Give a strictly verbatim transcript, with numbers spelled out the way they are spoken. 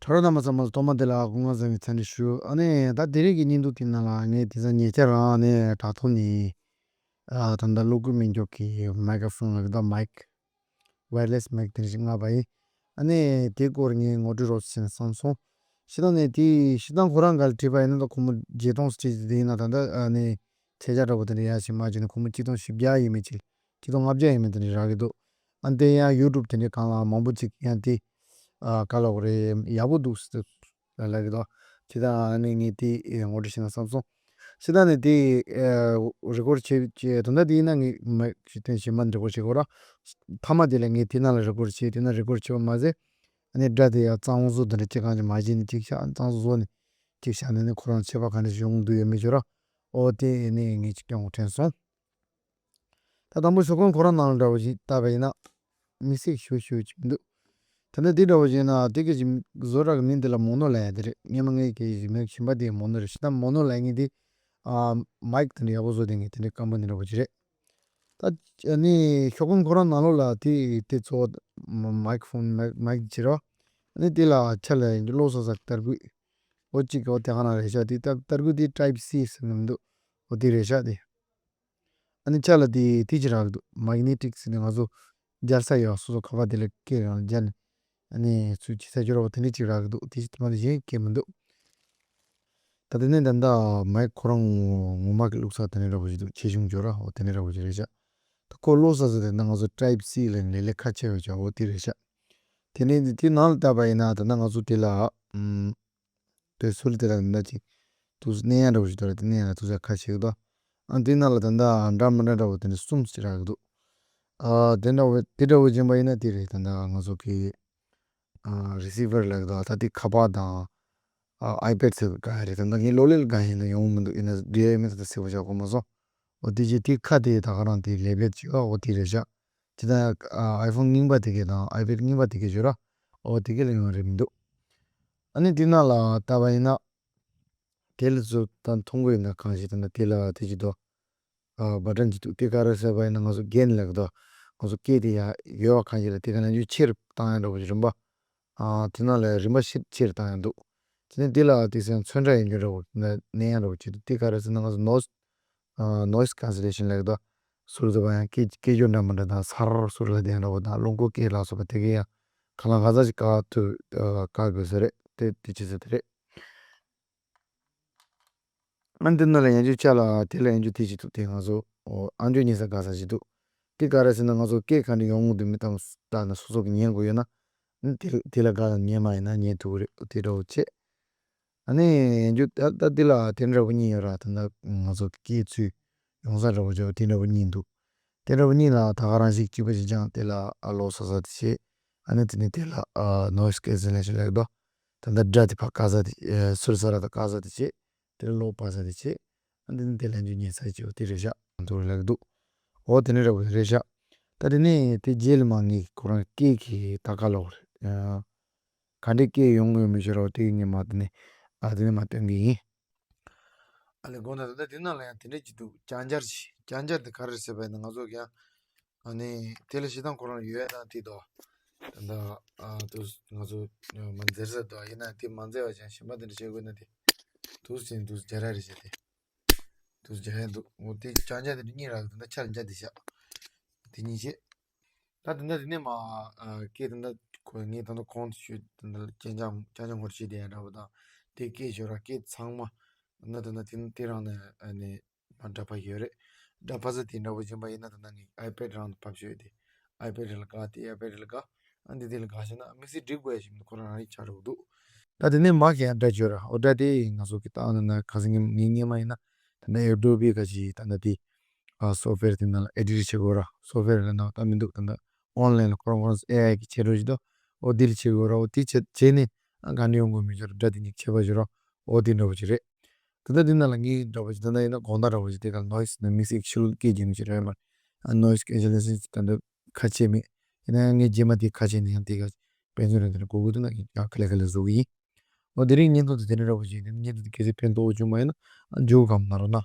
གྲོགས་རྣམ་པ་ཚང་མ་ཐོག་མ་དེ་ལ་སྐུ་ཁམས་བཟང་བའི་འཚམས་འདྲི་ཞུ། ཨ་ནི་ད་དེ་རིང་གི་བརྙན་ཐུང་དེ་ནང་ལ་ངས་དེང་སང་ཉེ་ཆར་རང་ནས་དྲ་ཐོག་ནས་ཨ་ད་ལྟ་གློག་སྒུལ་སྨན་སྦྱོར་གྱི་མའི་ཀྲོ་ཕོན་ལབ་ཀྱི་འདུག་མའིཀ་ཝའི་ཡར་ལེ་སི་མའིཀ་དེ་འདྲ་ཞིག་མངགས་པ་ཡིན། ཨ་ནི་དེའི་སྐོར་ངས་ངོ་སྤྲོད་རོབ་ཙམ་བྱས་ན་བསམ་སོང་། སྤྱིར་བཏང་ནས་དེ་སྤྱིར་བཏང་ཁོ་རང་སྒང་ལ་བྲིས་པ་ཡིན་ན་ད་ཁོ་མོ་བརྗེ་སྟོང་ཙམ་བྲིས་ཏེ་དེ་ཡིན་ན་ད་ལྟ་ཨ་ནི་ཚད་ཆ་འདྲ་པོ་དེ་འདྲ་ཡར་ཞིག་མར་བྱས་ནས་ཁོ་མོ་གཅིག་སྟོང་བཞི་བརྒྱ་ཡས་མས་ཅིག་གཅིག་སྟོང་ལྔ་བརྒྱ་ཡས་མས་དེ་འདྲ་རག་གི་འདུག་ཨ་ནི་དེ་ཡང་ཡུ་ཊུབ་དེ་འདྲའི་སྒང་ལ་མང་པོ་ཅིག་ཡང་དེ་ཨ་ག་ལབ་དགོས་རེད། ཡག་པོ་འདུག་ཟེར་ལབ་ཀྱི་འདུག་དེ་དང་ཨ་ནི་ངས་དེ་ངོ་སྤྲོད་བྱས་ན་བསམ་སོང་། སྤྱིར་བཏང་ནས་དེ་ཨ་རི་ཀོཌ་བྱེད་བྱེད་དོན་དག་དེ་ཡིན་ན་ངས་མ་ཞིག་དེ་གཞན་པ་འདྲ་པོ་བྱེད་དགོས་ར། མཐའ་མ་དེ་ལ་ངས་དེ་ནང་ལ་རི་ཀོཌ་བྱེད་དེ་ན་རི་ཀོཌ་བྱེད་པ་མ་ཟད་ཨ་ནི་སྒྲ་དེ་ཡང་གཙང་བཟོ་དེ་འདྲ་ཅིག་གང་ཅི་མ་བྱས་ནས་ཅིག་བཞག་གཙང་བཟོ་བཟོ་ནས་ཅིག་བཞག་ནས་ནི་ཁོ་རང་ཁྱད་པར་ག་འདྲ་ཞིག་ཡོང་གི་འདུག་ཡོད་མེད་ཅིག་ར། ཨོ་དེ་ནི་ངས་ཅིག་སྐྱོན་དྲན་སོང་། ད་དང་པོ་ཤོག་གུ་ཁོ་རང་ནང་ལ་འདྲ་པོ་ཞིག་བལྟས་པ་ཡིན་ན། མི་སྲིད་ཞུ་ཞུ་ཅིག་མི་འདུག་ད་ནི་འདི་འདྲ་པོ་ཞིག་ཡིན་ན་དེ་གི་ཅིག་བཟོ་གྲྭ་གི་མིང་འདི་ལ་མོ་ནོ་ལབ་ཡ་དེ་རེད། སྔོན་མ་ངས་ཀྱི་མིང་གཞན་པ་དེ་མོ་ནོ་རེད། ཤི་ད་མོ་ནོ་ལབ་མཁན་དེ་ཨ་མའིཀ་དེ་འདྲ་ཡག་པོ་བཟོ་དེ་ངས་དེ་འདྲ་སྐམ་པོ་འདི་འདྲ་པོ་ཅིག་རེད། ད་ནི་ཤོག་གུ་ཁོ་རང་ནང་ལོགས་ལ་དེ་དེ་གཙོ་བོ་མ་མའིཀ་ཕོན་མའིཀ་མའིཀ་ཅིག་རེད། ནི་དེ་ལ་ཆ་ལ་ཡིན་གྱི་གློག་གསོག་ས་གི་ཏར་སྐུད། འོ་གཅིག་གི་འོ་དེ་ག་ན་རེད་ཤག་དེ་ཏར་ཏར་སྐུད་དེ་ཊའིབ་སི་ཟེར་ནི་མི་འདུག་འོ་དེ་རེད་ཤག་དེ། ཨ་ནི་ཆ་ལ་དེ་དེ་ཅིག་རག་གི་འདུག་མེག་ནེ་ཊིག་ཟེར་ནས་ང་ཚོ་སྦྱར་ས་ཡོད། སོ་སོ་ཁ་པར་དེ་ལ་སྐེ་རང་ལ་སྦྱར་ནས་ཨ་ནི་ཚུར་ཅིག་ས་སྦྱོར་བ་དེ་འདྲ་ཅིག་རག་གི་འདུག་དེ་ཅིག་མ་དེ་གཞན་སྐེ་མི་འདུག་ད་དེ་ནས་ད་ལྟ་མའིཀ་ཁོ་རང་ངོ་མ་གི་བླུགས་ས་དེ་འདྲ་འདྲ་པོ་ཞིག་འདུག་ཆེ་ཆུང་སྦྱོར་ར་འོ་དེ་འདྲ་འདྲ་པོ་ཞིག་རེད་ཤག་ད་ཁོ་བླུགས་ས་ཟེར་དེ་ན་ང་ཚོ་ཊའིབ་སི་ལ་ལས་ལས་ཁ་ཕྱེ་བའི་ཆ་འོ་དེ་རེད་ཤག་དེ་ནས་དེ་ནང་ལ་བལྟས་པ་ཡིན་ན་ད་ལྟ་ང་ཚོ་དེ་ལ་ཨམ། དེ་སུ་ལ་དེ་ལ་འདི་འདྲ་ཅིག་ཏུ་གནས་ཡ་འདྲ་པོ་ཞིག་འདུག་ར། དེ་གནས་ཡ་ལ་ཏུ་ས་ཁ་ཕྱེ་གི་འདུག་ཨ་དེ་ནང་ལ་ད་ལྟ་འདྲ་མི་འདྲ་འདྲ་པོ་དེ་འདྲ་གསུམ་ཞིག་རག་གི་འདུག་ཨ་དེ་འདྲ་བོ་དེ་འདྲ་བོ་སྦྱིན་པ་ཡིན་ན་དེ་རེད། ད་ལྟ་ང་ཚོ་གི་ཨ་རི་སི་ཝར་ལབ་གི་འདུག་ད་དེ་ཁ་པར་དང་ཨ་ཨའི་པེཌ་ཟེར་གི་ག་རེད། ད་ལྟ་ངའི་ལོ་ལེ་ལ་ག་ཡིན་ན་ཡོང་མི་འདུག་ཡིན་ན་རེད་མིན་ད་ལྟ་གསལ་པོ་ཆགས་གོ་མ་སོང་། འོ་དེ་ཅི་དེ་ཁ་དེ་ད་ག་རང་དེ་ལེབ་ལེབ་ཅིག་ཨ་འོ་དེ་རེད་ཤག་ཅི་ད་ཨའི་ཕོན་རྙིང་པ་དེ་གས་དང་ཨའི་པེཌ་རྙིང་པ་དེ་གས་ཞོར་ར་འོ་དེ་གས་ལ་ཡོང་རེད་མི་འདུག་ཨ་ནི་དེ་ནང་ལ་བལྟས་པ་ཡིན་ན། དེ་ལ་ཚུར་ད་མཐོང་གི་ཡོད་ན་གང་ཞིག་ད་ནི་དེ་ལ་དེ་ཅི་འདུག་ཨ་བ་ཊན་ཅིག་འདུག་དེ་ག་རེ་ཟེར་བ་ཡིན་ན་ང་ཚོ་གེན་ལབ་གི་འདུག་ང་ཚོ་སྐད་དེ་ཡ་ཡོད་པ་གང་ཞིག་ལ་དེ་ག་ནས་ཅིག་ཆེར་བཏང་ཡ་འདྲ་པོ་ཞིག་རིམ་པ། ཨ་དེ་ནང་ལ་རིམ་པ་ཞིག་ཆེར་བཏང་ཡ་འདུག་དེ་ནས་དེ་ལ་དེ་སེམས་ཚོན་ཁྲ་ཡིན་རྒྱུ་འདྲ་པོ་ན་ནས་ཡ་འདྲ་པོ་ཅིག་འདུག་དེ་ག་རེ་ཟེར་ན་ང་ཚོ་ནོ་ཨ་noise cancellation ལབ་གི་འདུག་ཟུར་དུ་བ་ཡང་སྐད་སྐད་སྒྱུར་འདྲ་མི་འདྲ་དང་སར་ཟུར་ལ་དེ་འདྲ་པོ་དང་རླུང་འཁོར་སྐད་ལ་སོགས་པ་དེ་གས་ཡང་གང་ལ་གང་ཟག་ཅིག་བཀག་ཐུབ་བཀག་དགོས་ས་རེད། དེ་དེ་ཅི་ཟེར་དེ་རེད། ཨ་འདི་ནང་ལ་ཡང་ཅིག་ཆ་ལ་དེ་ལ་ཡང་ཅིག་དེ་ཅིག་འདུག་དེ་ང་ཚོ་ཨ་མཆོག་ཉན་ས་དགའ་ས་ཅིག་འདུག་དེ་ག་རེ་ཟེར་ན་ང་ཚོ་སྐད་ག་འདྲ་ཡོང་གི་འདུག་མི་ལྟ་ན་སོ་སོ་གི་ཉན་དགོས་ཡོད་ན་ཨ་དེ་དེ་ལ་དགའ་ལ་ཉན་མ་ཡིན་ན་ཉན་ཐུབ་ཀྱི་རེད། དེ་འདྲ་པོ་བྱས། ཨ་ནི་ཡང་ཅིག་ད་ལྟ་འདི་ལ་དེ་འདྲ་པོ་གཉིས་ཡོད་ར། ད་ལྟ་ང་ཚོ་སྐད་ཚུར་ཡོང་ས་འདྲ་པོ་བྱས་པ་དེ་འདྲ་པོ་གཉིས་འདུག་དེ་འདྲ་པོ་གཉིས་ལ་ད་ག་རང་ཞིག་གཅིག་པ་ཞིག་སྦྱངས་དེ་ལ་ཨ་ལོ་ས་ས་དེ་བྱས། ཨ་ནི་དེ་ནས་དེ་ལ་ཨ་noise cancellation ལབ་དོ། ད་ལྟ་སྒྲ་དེ་ཕར་བཀག་ས་དེ་ཨ་ཟུར་ས་ར་ད་བཀག་ས་དེ་བྱས། དེ་ལ་ལོག་པ་ས་དེ་བྱས། ཨ་དེ་ནས་དེ་ལ་འཇུ་ཉན་ས་བྱས་པ་དེ་རེད་ཤག་འདུག་ལབ་འདུག་འོ་དེ་ནས་འདྲ་པོ་རེད་ཤག་ད་དེ་ནས་དེ་རྗེས་ལ་མ་ངས་ཁོ་རང་སྐད་ཀྱི་ད་ག་ལོག་རེད། ཨ་ག་འདྲའི་སྐད་ཡོང་གི་ཡོད་མེད་ཤོད་རོགས་དེ་གི་ངས་མ་དེ་ནས་ཨ་དེ་ནས་མ་སྟོན་གི་ཡིན། ཨ་ལས་དགོངས་དག་ད་ལྟ་དེ་ནང་ལ་ཡང་དེ་འདྲ་ཅིག་འདུག་ལྕང་སྦྱར་ཅིག་ལྕང་སྦྱར་དེ་ག་རེ་རེད་ཟེར་བ་ཡིན་ན་ང་ཚོ་ཡང་ཨ་ནི་དེ་ལ་ཞེ་སྡང་ཁོ་རང་ཡོད་དང་དེ་དོ། ད་ལྟ་ཨ་དུ་ང་ཚོ་མ་འཛེར་ས་དོ་ཡིན་ན་དེ་མ་འཛེར་བ་ཅང་གཞན་པ་དེ་འདྲ་བྱེད་དགོས་ན་དེ་དུ་ཅན་དུ་སྦྱར་ར་རེད་བྱས་ཏེ་དུ་སྦྱར་ཡ་འདུག་འོ་དེ་ལྕང་སྦྱར་དེ་འདྲ་གཉིས་རག་གི་ད་ལྟ་ཆ་ལ་འཇའ་དེ་བཞག་དེ་གཉིས་བྱས། ད་དེ་འདྲ་དེ་ནས་མ་ཨ་སྐད་དེ་འདྲ་ཁོ་ངས་ད་ལྟ་གོང་དུ་ཞུས་དེ་འདྲ་ཅན་ཅང་ཅན་ཅང་ངོར་བྱས་དེ་ཡང་འདྲ་པོ་དང་དེ་སྐད་ཞོར་ར་སྐད་ཚང་མ་ད་ལྟ་དེ་འདྲ་དེ་དེ་རང་ནས་ཨ་ནི་མ་འདྲ་པ་ཡོད་རེད། འདྲ་པ་ས་དེ་འདྲ་པོ་ཡིན་པ་ཡིན་ན་ད་ལྟ་ངས་ཨའི་པེཌ་རང་དུ་ཕབ་ཞུས་དེ་ཨའི་པེཌ་ལ་དགའ་དེ་ཨའི་པེཌ་ལ་དགའ་ཨ་འདི་དེ་ལ་དགའ་ཞེ་ན་དམིགས་བསལ་སྒྲིག་དགོས་ཡ་ཞིག་མི་འདུག་ཁོ་རང་རང་རིག་ཆགས་འགྲོ་གི་འདུག་ད་དེ་ནས་མ་གི་ཡང་འདྲ་ཞོར་ར་འོ་འདྲ་དེ་ང་ཚོ་གི་ད་ཨ་ན་ན་ཁ་སང་ངས་ངས་སྔོན་མ་ཡིན་ན་ད་ལྟ་ཨེ་ཌོ་བི་ག་ཅི་ད་ལྟ་དེ་ཨ་སོབ་ཝེར་དེ་ནང་ལ་ཨེ་ཌིཊ་བྱེད་དགོས་ར། སོབ་ཝེར་ལ་ནང་ད་མི་འདུག་ད་ལྟ་ཨོན་ལའིན་ལ་ཁོ་རང་ཁོ་རང་ཨེ་ཨའི་གི་བྱེད་འགྲོ་བཞིན་འདུག་འོ་དེ་ལ་བྱེད་དགོས་ར། འོ་དེ་བྱེད་བྱེད་ནས་ཨ་ག་འདྲ་ཡོང་དགོས་མི་ཤེས་ར། སྒྲ་དེ་གཉིས་ཁྱད་པར་ཞིག་ར། འོ་དེ་འདྲ་པོ་ཅིག་རེད། ད་ལྟ་དེ་ནང་ལ་ངའི་འདྲ་པོ་ཅིག་ད་ལྟ་ཡིན་ན་དགོང་དག་འདྲ་པོ་ཅིག་དེ་ག་ནོའི་སི་ནི་དམིགས་བསལ་ཤུལ་སྐད་རྒྱག་མི་ཤེས་ར་ཡོད་མ་རེད། ཨ་ནོའི་སི་ཀེན་སེལ་ལེ་ཤན་ཅིག་ད་ལྟ་ཁ་ཕྱེ་མེད། ཡིན་ན་ཡང་ངས་རྗེས་མ་དེ་ཁ་ཕྱེ་ནས་ཡང་དེ་ག་དཔེ་མཚོན་རེ་འདི་འདྲ་དགོས་ཀྱི་འདུག་ན་ངས་ཡང་ཁ་ལེ་ཁ་ལེ་བཟོ་གི་ཡིན། འོ་དེ་རིང་བརྙན་ཐུང་དེ་དེ་འདྲ་འདྲ་པོ་ཅིག་ཡིན། བརྙན་ཐུང་དེ་གལ་སྲིད་ཕན་ཐོགས་བྱུང་བ་ཡིན་ན་ཨ་མཇུག་གམ་ན་རོགས་གནང་